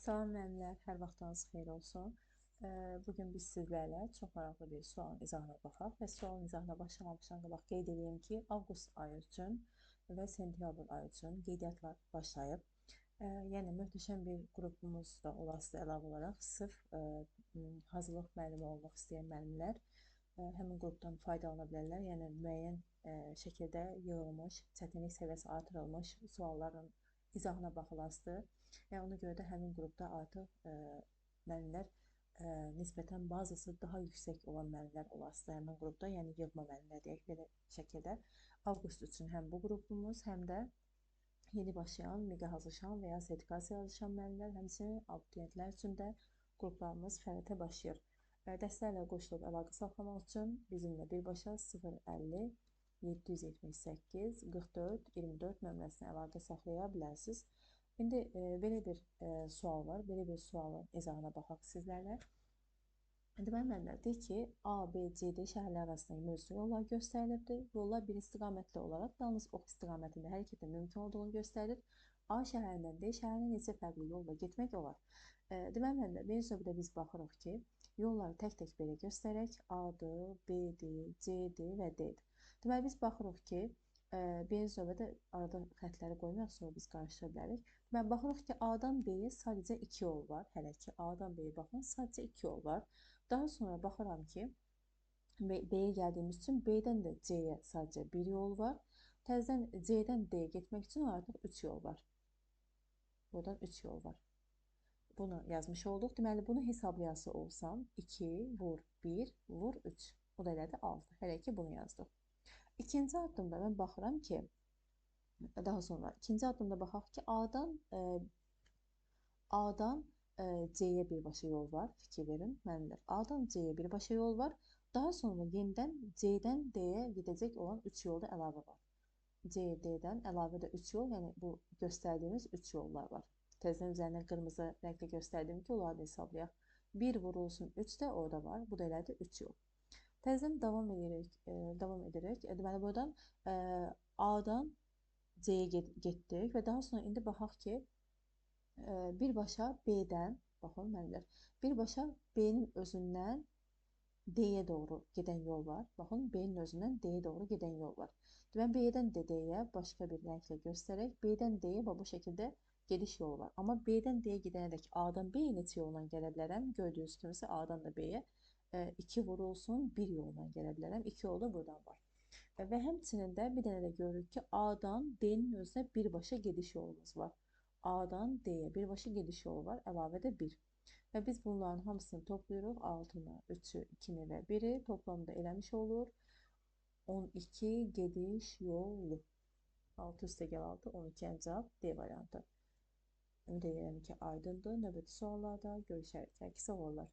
Salam müəllimlər, hər vaxtınız xeyir olsun. Bugün biz sizlərlə çox maraqlı bir sualın izahına baxaq və sualın izahına başlamamışdan qabaq qeyd edeyim ki, avqust ayı üçün və sentyabr ayı üçün qeydiyyatlar başlayıb. Yəni möhtəşəm bir qrupumuz da olası əlavə olaraq sırf hazırlıq müəllimi olmaq istəyən müəllimlər həmin qrupdan faydalana bilərlər. Yəni müəyyən şəkildə yığılmış, çətinlik səviyyəsi artırılmış sualların izahına baxılasıdır. Yəni ona görə də həmin qrupda artıq müəllimlər nisbətən bazası daha yüksək olan müəllimlər olasıdır həmin qrupda, yəni yığma müəllimlər deyək belə şəkildə. Avqust üçün həm bu qrupumuz, həm də yeni başlayan, MİQ-ə hazırlaşan və ya sertifikasiya hazırlaşan müəllimlər, həmçinin abituriyentlər üçün də qruplarımız fəaliyyətə başlayır. Dərslərlə qoşulub əlaqə saxlamaq üçün bizimlə birbaşa 050 778 44 24 nömrəsinə əlaqə saxlaya bilərsiniz. İndi belə bir sual var. Belə bir sualın izahına baxaq sizlərlə. Deməli, müəllimlər deyir ki, A, B, C, D şəhərlər arasında mövcud yollar göstərilibdir. Yollar bir istiqamətli olaraq yalnız ox istiqamətində hərəkətin mümkün olduğunu göstərir. A şəhərindən D şəhərinə neçə fərqli yolla getmək olar? Deməli, müəllimlər, birinci növbədə biz baxırıq ki, yolları tək-tək belə göstərək. A-dır, B-dir, C-dir və D-dir. Deməli, biz baxırıq ki, birinci növbədə arada xətləri qoymayaq, sonra biz qarışdıra bilərik. Deməli, baxırıq ki, A-dan B-yə sadəcə 2 yol var. Hələ ki, A-dan B-yə baxın, sadəcə 2 yol var. Daha sonra baxıram ki, B-yə gəldiyimiz üçün B-dən də C-yə sadəcə 1 yol var. Təzədən C-dən D-yə getmək üçün artıq 3 yol var. Buradan 3 yol var. Bunu yazmış olduq. Deməli, bunu hesablayası olsam 2 vur 1 vur 3. O da elədi 6. Hələ ki, bunu yazdıq. İkinci addımda mən baxıram ki, daha sonra ikinci addımda baxaq ki, A-dan C-yə birbaşa yol var. Fikir verin, müəllimlər. A-dan C-yə birbaşa yol var. Daha sonra yenidən C-dən D-yə gedəcək olan 3 yolda əlavə var. C, D-dən əlavə də 3 yol, yəni bu göstərdiyimiz 3 yollar var. Təzədən üzərinə qırmızı rənglə göstərdim ki, onları da hesablayaq. 1 vurulsun 3 də orada var. Bu da elədi 3 yol. Təzədən davam edirik. Deməli, buradan A-dan C-yə getdik və daha sonra indi baxaq ki, birbaşa B-dən, baxın müəllimlər, birbaşa B-nin özündən D-yə doğru gedən yol var. Baxın, B-nin özündən D-yə doğru gedən yol var. Deməli, B-dən də D-yə başqa bir rənglə göstərək, B-dən D-yə bu şəkildə gediş yolu var. Amma B-dən D-yə gedənədək A-dan B-yə neçə yolla gələ bilərəm? Gördüyünüz kimi isə A-dan da B-yə 2 vurulsun 1 yolla gələ bilərəm. 2 yol da buradan var. Və həmçinin də bir dənə də görürük ki, A-dan D-nin özünə birbaşa gediş yolumuz var. A-dan D-yə birbaşa gediş yolu var, əlavə də 1. Və biz bunların hamısını toplayırıq. 6-nı, 3-ü, 2-ni və 1-i toplamda eləmiş olur. 12 gediş yolu. 6 üstəgəl 6, 12 cavab D variantı. Ümid edirəm ki, aydındır. Növbəti suallarda görüşərik. Hər ikisi uğurlar.